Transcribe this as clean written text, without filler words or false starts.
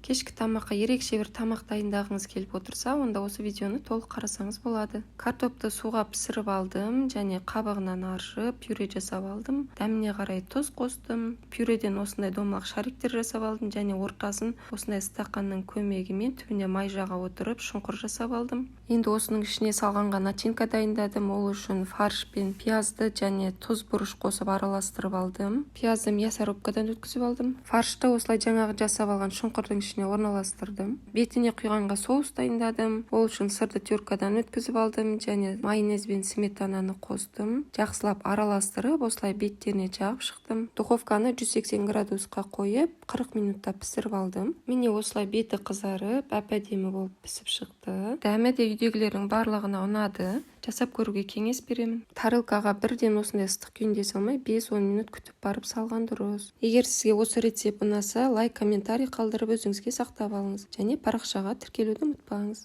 Кешкі тамаққа ерекше бір тамақ дайындағыңыз келіп отырса, онда осы видеоны толық қарасаңыз болады. Картопты суға пісіріп алдым және қабығынан аршып, пюре жасап алдым. Дәміне қарай тұз қостым. Пюреден осындай домалақ шариктер жасап алдым және ортасын осындай стақанның көмегімен түбіне май жаға отырып, шұңқыр жасап алдым. Енді осының ішіне салғанға начинка дайындадым. Ол үшін фарш пен пиязды және тұз, бұрыш қосып араластырып алдым. Пиязды мясорубкадан өткізіп алдым. Фаршты осылай жаңағы жасап алған шұңқырдың ішіне орналастырдым. Бетіне құйғанға соус дайындадым. Ол үшін сырды теркадан өткізіп алдым және майонез бен сметананы қостым. Жақсылап араластырып, осылай беттеріне жағып шықтым. Духовканы 180 градусқа қойып, 40 минутта пісіріп алдым. Міне, осылай беті қызарып, әп әдемі болып пісіп шықты. Дәмі де үйдегілердің барлығына ұнады. Жасап көруге кеңес беремін. Тарелкаға бірден осындай ыстық күйінде салмай, 5-10 минут күтіп барып салған дұрыс. Егер сізге осы рецепт ұнаса, лайк, комментарий қалдырып, өзіңізге сақтап алыңыз және парақшаға тіркелуді ұмытпаңыз.